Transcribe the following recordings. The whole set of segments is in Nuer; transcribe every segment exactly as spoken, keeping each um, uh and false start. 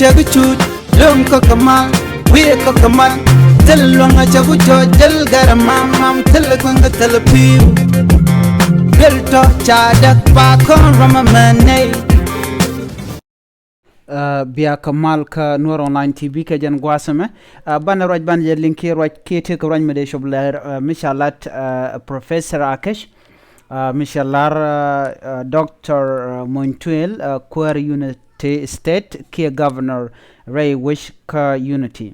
Cɛ kɛ cut lo̱ŋ kä kɛ mal, wi̱i̱ kä kɛ mal. Thil luäŋ a cɛ ku cɔɔc, thil gɛr a mam mam, thil kueŋ kä thil pi̱w. Thil tɔ ca däk pa kɔn ram a mɛn nɛy. Ɛ, bia kɛ mal kä Nuer Online T V kɛ jɛn gua̱a̱th ɛmɛ. Ɛ, banɛ ruac, banɛ jɛ liŋ kiɛ ruac kiɛ tëëkɛ ruac mi dee cop lɛr, ɛ, mi ca lat, ɛ, Professor Akec. Ɛ, mi ca lar, ɛ, ɛ, Doctor, ɛ, Mony Tuel, ɛ, kuäär Unity State kiɛ Governor rɛy wec kä Unity.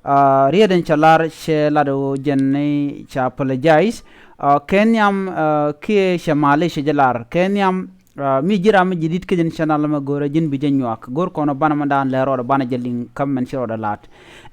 Ɛ, riet in ca lar cɛ lat ɣöö jɛn ni ca apologize. Ɛ, kɛ nhiam, ɛ, kiɛ cɛ malic cɛ jɛ lar kɛ nhiam. Ɛ, mi ji̱ ram mi ji̱ di̱t kä jɛn channel mɛ, go̱rɛ ji̱n bi jɛ nyuak, go̱r kɔn banɛ mɛ daan lɛ rɔɔdɛ banɛ jɛ liŋ kä mɛn ci rɔɔdɛ la̱t.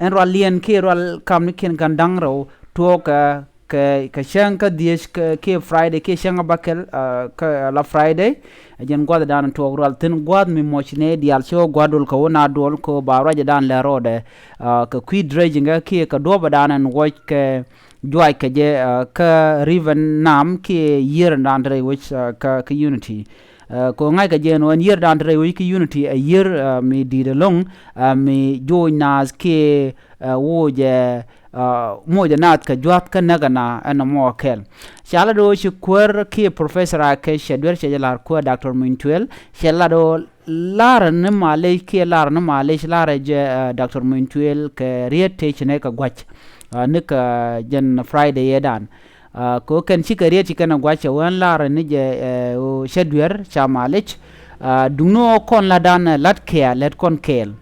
Ɛn rual liɛn kiɛ rual kamnikiɛn kɛn da̱ŋ rɛw tuɔɔkɛ kɛ, kɛ cäŋ kä dhieec kɛ, kiɛ Friday kiɛ cäŋ a bäkɛl, ɛ, kä la Friday. Ɛ jɛn gua̱th dan tuɔɔk rual thi̱n gua̱th mi muɔc nɛ diaal ci ɣä gua̱th duɔl kɛ wä na duɔl kɛ wä ba ruacɛ dan lɛ rɔɔdɛ, ɛ, kɛ kui̱ dredging kiɛ kɛ duɔpɛ dan ɛn wuɔc kɛ juac kɛ jɛ, ɛ, kä river Nam kiɛ yiër dan te rɛy wec, ɛ, kä, kä Unity. Ɛ, kɛ ɣöö ŋa̱ckɛ jɛ ɛn ɣöö ɛn yiër dan te rɛy wec kä Unity ɛ yiër, ɛ, mi di̱i̱t ɛlɔ̱ŋ, ɛ, mi joc naath kiɛ, ɛ, wocɛ, ɛ, mocɛ naath kɛ jua̱th kä näk ɛna ɛn ɛmɔ kɛl. Ca lat ɣöö ci kuäär kiɛ Professor Akec cɛ duer cɛ jɛ la̱r kuäär Doctor Mony Tuel cɛ lat ɣöö la̱rä ni malic kiɛ la̱rä ni malic la̱rä jɛ, ɛ, Doctor Mony Tuel kɛ riet tëë ci nɛ kɛ gua̱c, ɛ, ni kɛ jɛn Friday yɛ dan. Ɛ, kɛ ɣöö kɛn cikɛ riet ci kɛn ɛ gua̱c cɛ wee ɛn la̱rä ni jɛ, ɛ, ɣöö cä duer ca malic. Ɛ, duŋni ɣöö kɔn la̱tdan ɛ la̱t kɛɛl, lät kɔn kɛɛl.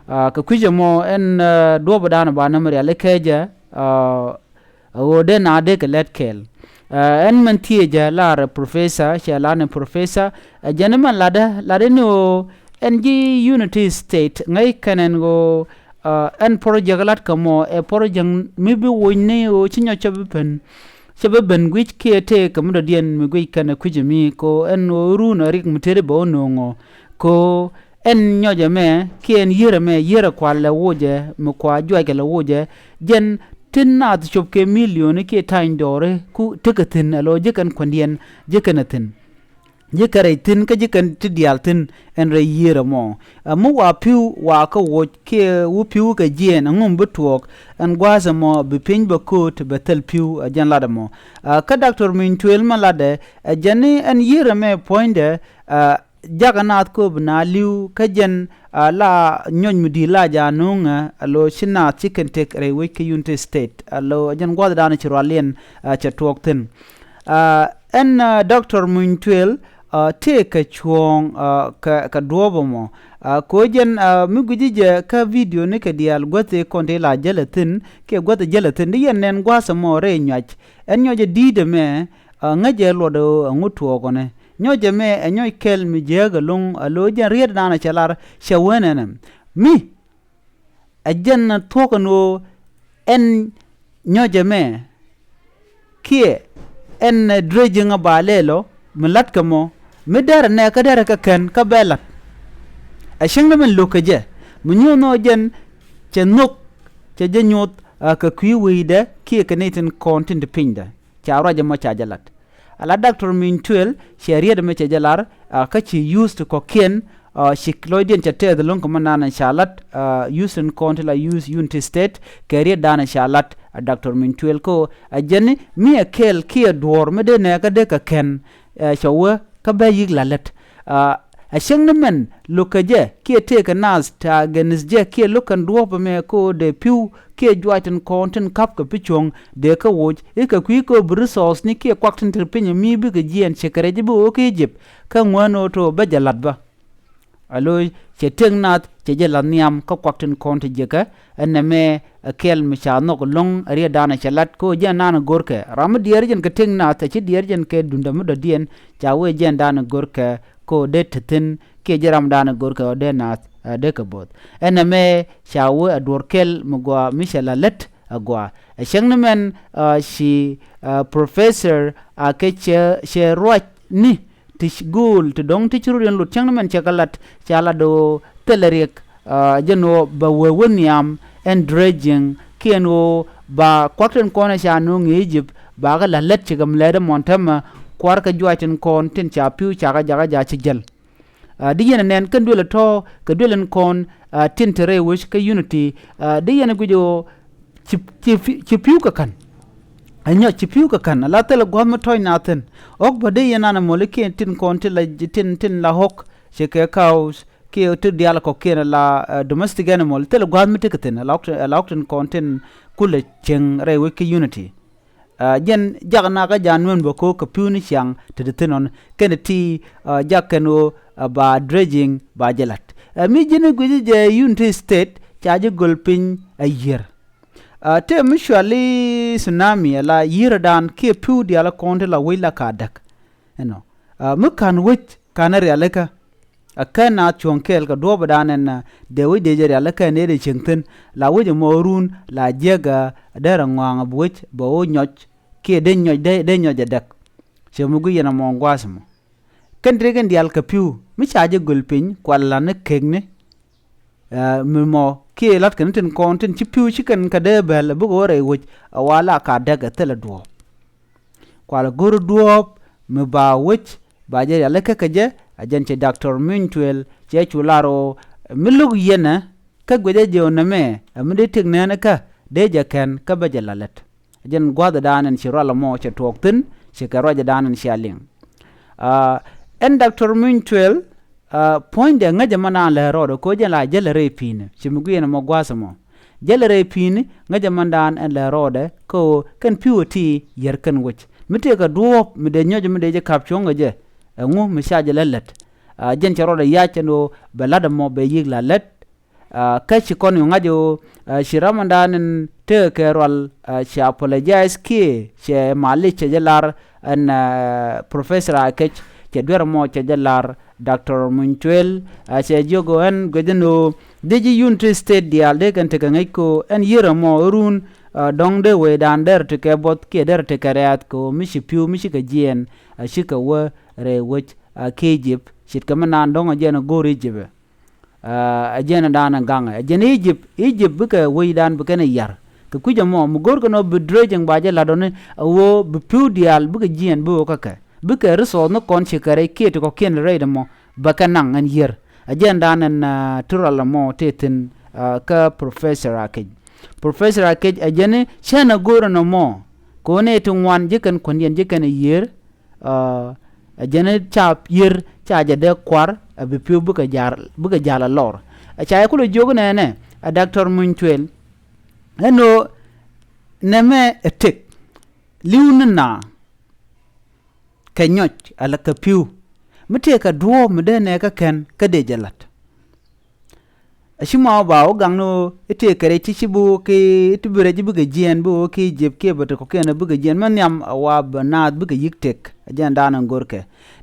Ɛ, kɛ kui̱c ɛmɔ ɛn, ɛ, duɔ̱ɔ̱pdan ɛ ba nɛmɛ rialikä jɛ, ɛ, ɛ ɣöö dee na dee kɛ lät kɛɛl. Ɛ, ɛn mɛn thiecä la̱rä Professor, cɛ la̱t ni Professor, ɛ jɛn mɛn la̱tdä, la̱tdä ni ɣöö ɛn ji̱ Unity State ŋäc kɛn ɛn ɣöö, ɛ, ɛn project la̱t kɛ mɔ ɛ project mi bi woc ni ɣöö ci nyɔc cɛ bi ben, cɛ bi ben guic kiɛ tëëkɛ mi dɔ̱diɛn mi guic kɛn ɛ kui̱c mi kɛ ɣöö ɛn ɣöö run ɛ rik mi tëëdi bɛ wä nööŋɔ kɛ ɣöö ɛn nyɔcɛ mɛ kiɛ ɛn yiërɛ mɛ, yiërɛ kua lɛ wocɛ, mi kua juackɛ lɛ wocɛ, jɛn tin naath cop kɛ milioni kiɛ ta̱ny dɔɔri ku tekɛ thi̱n ɛ lɔ ji̱ kɛn kuändiɛn, ji̱ kɛn ɛ thi̱n. Ji̱ kɛn rɛy thi̱n kä ji̱ kɛn ti diaal thi̱n ɛn rɛy yiërɛ mɔ. Ɛ mi wa pi̱w wa kä woc kiɛ wu pi̱w kɛ jiɛɛn ɛŋu mi bi tuɔɔk ɛn gua̱a̱th ɛmɔ bi piny bɛ kööt bɛ thil pi̱w ɛ jɛn lat ɛmɔ. Ɛ kä Doctor Mony Tuel mɛ latdɛ ɛ jɛn ni ɛn yiërɛ mɛ puɔ̱nydɛ, ɛ, jakä naath kööp na li̱w kä jɛn, a, la nyɔc mi di̱i̱t la ja̱ nuŋä a lo̱ ci naath ci kɛn tëk rɛy wec kä Unity State a lo̱ jɛn gua̱thdan ci rualiɛn, a, cɛ tuɔɔk thi̱n. A, ɛn, a, Doctor Mony Tuel, a, tëëkɛ cuɔ̱ɔ̱ŋ, a, kɛ, kɛ duɔ̱ɔ̱p ɛmɔ. A, ko̱ jɛn, a, mi gui̱ci jɛ kä video ni kɛ diaal guäthi kɔn ti la jälɛ thi̱n kiɛ guäthi jälɛ thi̱n di yɛn nɛn gua̱a̱th ɛmɔ rɛy nyuac. Ɛn nyɔcɛ di̱i̱t ɛmɛ, a, ŋäcɛ luɔt ɛ ɣöö ɛŋu tuɔɔkɔnɛ. Nyɔcɛ mɛ ɛ nyɔc kɛl mi jiääk ɛlɔ̱ŋ a lo̱c jɛn rietdan ɛ cɛ lar cɛ wen ɛnɛ. Mi ɛ jɛn thuɔ̱k ɛn ɣöö ɛn nyɔcɛ mɛ kiɛ ɛn dredging ɛ ba lɛl ɔ mi la̱tkɛ mɔ mi dɛrɛ nɛɛkä dɛrɛ kɛ kɛn kä bɛ la̱t. Ɛ cäŋ ni min lo̱k kɛ jɛ mi nyuɔ̱th nɔ jɛn cɛ nhök cɛ jɛ nyuɔ̱th, a, kɛ kui̱ wecdɛ kiɛ kɛ nɛy tin kɔn tin ti pinydɛ. Ca ruac ɛmɔ ca jɛ lat. Ala Doctor Mony Tuel cɛ riet ɛmɛ cɛ jɛ lar, a, kä ci youth ti kɔ̱kiɛn, a, ci lɔcdiɛn cɛ tɛth lo̱ŋ kɛ mɛ nan ca lat, a, youth in kɔn ti la youth Unity State kɛ rietdan ca lat, a, Doctor Mony Tuel ko a jɛn ni mi ɛ kɛl kiɛ duɔ̱ɔ̱r mi dee nɛɛkä dee kɛ kɛn, ɛ, cɛ wee kä bɛ yi̱k la lät. A, a cäŋ ni mɛn lo̱k kɛ jɛ kiɛ tëëkɛ naath ta̱a̱ gɛnith jɛ kiɛ lo̱k kɛn duɔ̱ɔ̱p ɛmɛ kɛ ɣöö dee pi̱w kiɛ juac tin kɔn tin ka̱p kɛ pi̱ cuɔ̱ŋ dee kä woc i̱ kɛ kui̱ kɛ ɣöö bi resource ni kiɛ kuak tin te piny mi bikɛ jiɛɛn cɛ kɛ rɛc i̱ bi ɣöö kä Egypt kä ŋuään ɣöö to̱ bä jɛ la̱t bä. A lo̱c cɛ tëk naath cɛ jɛ la̱th nhiam kä kuak tin kɔn te jiäkä. Ɛn nɛmɛ ɛ kɛl mi ca nhɔk lo̱ŋ ɛ rietdan ɛ cɛ la̱t kä ɣöö jɛn naan ɛ görkɛ ram mi diɛɛr jɛn kɛ tëk naath ɛ ci diɛɛr jɛn kɛ duundä mi dɔ̱diɛn. Ca wee jɛndan ɛ görkɛ kä ɣöö dee te thi̱n kiɛ ji̱ ramdan ɛ görkɛ ɣöö dee naath, ɛ, dee kɛ bo̱o̱th. Ɛn nɛmɛ ca wee ɛ duɔ̱ɔ̱r kɛl mi gɔaa mi cɛ la lät ɛ gɔaa. Ɛ cäŋ ni mɛn, a, ci, a, Professor Akec cɛ, cɛ ruac ni ti ci go̱o̱l ti dɔ̱ŋ ti ci rut in lot cäŋ ni mɛn cɛ kɛ lat ca lat ɣöö thilɛ riɛk, a, jɛn ɣöö bɛ wee wä nhiam ɛn dredging kiɛn ɣöö ba kuak tin kɔn ɛ ca nööŋ i̱ Egypt ba kɛ la lät cikɛ mi lɛt ɛmɔn täämɛ kua̱r kɛ juac tin kɔn tin ca pi̱w ca kɛ jakä ja̱ ci jäl. Di yɛn ɛ nɛn kɛn duël ɛ tɔ̱ kɛ duël ɛn kɔn tin te rɛy wec kä Unity. Di yɛn ɛ guic ɣöö ci, ci, ci pi̱w kɛ ka̱n. Ɛ nyɔc ci pi̱w kɛ ka̱n ala thilɛ gua̱th mi tɔ̱c na thi̱n. Ɣɔ̱k bä di yɛn animal ikiɛn tin kɔn tin la, tin, tin la ɣɔ̱k ci kɛ cows kiɛ ti diaal kɔ̱kiɛn ala domestic animal thilɛ gua̱th mi tekɛ thi̱n ala ɣɔ̱k tin kɔn tin kulɛ cieŋ rɛy wec kä Unity. Jɛn jak nakä ja̱ nuɛn bä ko̱ kɛ pi̱w ni ciaŋ te ti thi̱n ɔn kɛn ti jak kɛn ɣöö ba dredging ba jɛ la̱t. Mi ji̱n guic jɛ Unity State ca ji̱ göl piny a yiër. Tëë mi cuali tsunami ala yiërdan kiɛ pi̱w diaal kɔn ti la wec la ka däk. Ɛnɔ mi ka̱n wec ka̱n rialikä. A kɛn a cuɔ̱ŋ kɛɛl kɛ duɔ̱ɔ̱pdan ɛn dee wec dee jɛ rialikä ɛn dee cieŋ thi̱n la wec ɛmɔ run la jiäk a derɛ ŋɔaŋ a bi wec bɛ wä nyɔc kiɛ dee nyɔc dee, dee nyɔc a däk. Cɛ mi guic yɛn ɛmɔ gua̱a̱th ɛmɔ. Kɛn ti kɛn diaal kɛ pi̱w mi ca jɛ göl piny kual la ni kekni. Mi mɔ kiɛ la̱t kɛn tin kɔn tin ci pi̱w ci kɛn kɛ dee bɛl bikɛ wä rɛy wec a wa la ka däk ɛ thilɛ duɔ̱ɔ̱p. Kual go̱r duɔ̱ɔ̱p mi ba wec ba jɛ rialikä kɛ jɛ. A jɛn cɛ Doctor Muny Tuel cɛ cu lar ɣöö mi lo̱k yɛnɛ kä guicɛ jɛ ɣöö nɛmɛ ɛ mi dee tëk nɛɛni kä dee jɛ kɛn kä bä jɛ la lät. A jɛn gua̱thdan ɛn ci rual ɛmɔ cɛ tuɔɔk thi̱n ci kɛ ruacdan ɛn cia liŋ. Ɛn Doctor Muny Tuel puɔ̱nydɛ ŋäcɛ mɛn daan lɛ rɔɔdɛ kɛ ɣöö jɛn la jälɛ rɛy pi̱i̱ni ci mi guiɛn ɛmɔ gua̱a̱th ɛmɔ. Jälɛ rɛy pi̱i̱ni ŋäcɛ mɛn daan ɛn lɛ rɔɔdɛ kɛ ɣöö kɛn pi̱w ɛ ti yär kɛn wec mi tëëkɛ duɔ̱ɔ̱p mi dee nyɔc mi dee jɛ ka̱p cuɔ̱ŋ kɛ jɛ. Ɛŋu mi ca jɛ lä lät. Jɛn cɛ rɔɔdɛ yac ɛn ɣöö bɛ la̱t ɛmɔ bɛ yiëk la lät. Kä ci kɔn yu ŋa̱c ɣöö ci ram mɛn daan ɛn tëëkɛ rual. Cɛ apologize kiɛ cɛ malic cɛ jɛ lar ɛn Professor Akec cɛ duer ɛmɔ cɛ jɛ lar Doctor Muny Tuel. Cɛ jiök ɣöö ɛn guic ɛn ɣöö dee ji̱ Unity State diaal dee kɛn tekɛ ŋäc kɛ ɣöö ɛn yiër ɛmɔ run dɔ̱ŋ dee wecdan derɛ tekɛ buɔth kiɛ derɛ tekɛ rɛ̈ɛ̈th kɛ ɣöö mi ci pi̱w mi cikɛ jiɛɛn a cikɛ wä rɛy wec a kiɛ Egypt ce̱tkɛ mi naan dɔ̱ŋ a jiɛɛn a go̱o̱r Egypt ɛ. Ɛ jɛn ɛ da̱a̱n ɛ gaŋɛ ɛ jɛn Egypt, Egypt bikɛ wecdan bikɛn ɛ yar. Kɛ kui̱c ɛmɔ mi go̱o̱rkɛ nɔ bi dredging ba jɛ la̱t ɔni ɛ ɣöö bi pi̱w diaal bikɛ jiɛɛn bi ɣöö kä kɛ bikɛ resource ni kɔn ci kɛ rɛy kiɛ ti kɔ̱kiɛn rɛy dɛ mɔ bɛ kɛ naŋ ɛn yiër. Ɛ jɛn da̱a̱n ɛn ti rual ɛmɔ tëë thi̱n kä Professor Akec. Professor Akec ɛ jɛn cɛn ɛ go̱o̱r ɛn ɛmɔ kɛ ɣöö nɛy ti ŋuan ji̱ kɛn kuändiɛn ji̱ kɛn ɛ yiër. Ɛ jɛn ca yiër ca jɛ dee kuar ɛ bi pi̱w bikɛ ja̱l, bikɛ ja̱l ɛ lɔr. Ɛ ca yɛ kulɛ jiök nɛɛnɛ ɛ Doctor Muny Tuel. Ɛn ɣöö nɛmɛ ɛ tëk li̱w ni na kɛ nyɔc ala kɛ pi̱w mi tëëkɛ duɔ̱ɔ̱p mi dee nɛɛkä kɛn kä dee jɛ la̱t. Aci ma wä ba wä gaŋ ni wä i̱ tëëkɛ rɛy ti ci bi wä ki i̱ ti bi rɛy ji̱ bikɛ jiɛɛn bi wä ki Egypt kiɛ bɛ ti kɔ̱kiɛn bikɛ jiɛɛn mi nhiam a wa bɛ naath bikɛ yi̱k tëk. Ɛ jɛn da̱a̱n ɛn go̱rkɛ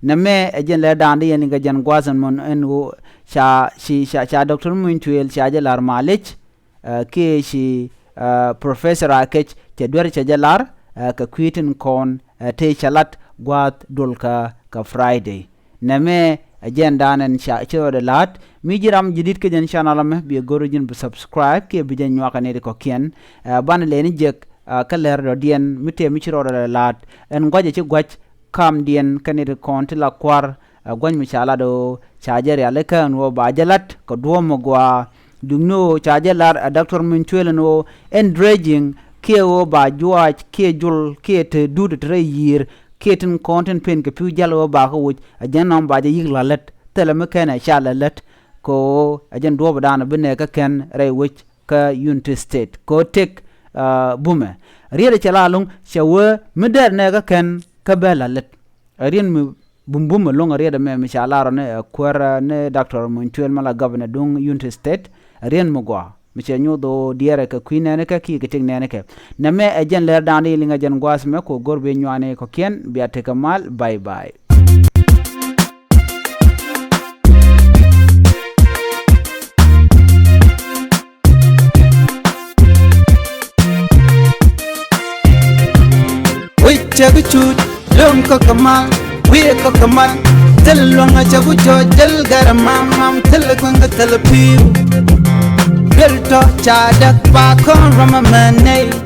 nɛmɛ ɛ jɛn lɛ da̱a̱n di yɛn i̱ kɛ jɛn gua̱a̱th ɛn mɔn ɛn wä ca ci ca ca Doctor Muny Tuel ca jɛ la̱r malic. Kiɛ ci Professor Akec cɛ duer cɛ jɛ lar kɛ kui̱ tin kɔn tëë cɛ lat gua̱a̱th dolkä kɛ Friday. Nɛmɛ ɛ jɛn da̱a̱n ɛn ca ci rɔɔdɛ la̱a̱t mi ji̱ ram ji̱ di̱t kä jɛn channel ɛmɛ biɛ go̱r ji̱n bi subscribe kiɛ bi jɛ nyuak ɛ nɛy ti kɔ̱kiɛn. Banɛ lɛni jek kä lɛr dɔ̱diɛn mi tëë mi ci rɔɔdɛ la̱a̱t ɛn gua̱cɛ ci gua̱c kamdiɛn kä nɛy ti kɔn ti la kua̱r. Ɛ gua̱ny mi ca lat ɣöö ca jɛ rialikä ɛn ɣöö ba jɛ lat kɛ duɔ̱ɔ̱p mi gɔaa. Duŋni ɣöö ca jɛ lar ɛ Doctor Muny Tuel ɛn ɣöö ɛn dredging kiɛ ɣöö ba juaac kiɛ jul kiɛ te duut te rɛy yiër kiɛ tin kɔn tin pen kɛ pi̱w jäl ɣöö ba kä woc ɛ jɛn nɔm ba jɛ yi̱k la lät thilɛ mi kɛn ɛ ca la lät. Kɛ ɣöö ɛ jɛn duɔ̱ɔ̱pdan bi nɛɛkä kɛn rɛy wec kä Unity State kɛ ɣöö tëk bumɛ riet ɛ cɛ la lo̱ŋ cɛ wee mi dɛr nɛɛkä kɛn kä bɛ la lät. Ɛ riet mi bumbum ɛ lo̱ŋ ɛ riet ɛmɛ mi ca lar ɔ ni ɛ kuäär ni Doctor Muny Tuel mɛ la governor duŋ Unity State. Ɛ riet mi gɔaa mi cɛ nyoth ɣöö diɛɛrɛ kɛ kui̱ nɛɛnikɛ kiɛ kɛ tëk nɛɛnikɛ. Nɛmɛ ɛ jɛn lɛr da̱a̱n di liŋ ɛ jɛn gua̱a̱th mɛ kɛ ɣöö go̱r bi nyuani kɔ̱kiɛn bia tekɛ mal. Bye bye. Wi̱c cɛ bi cut lom kɔk kɛ mal wi̱i̱ kɔk kɛ mal. Thil luɔ̱ŋ a cɛ bi jɔɔc jɛl gɛr mam mam thil kueŋ kɛ thil pi̱i̱w. Duel tɔ ca däk ba kɔn ram a mɛ nɛy.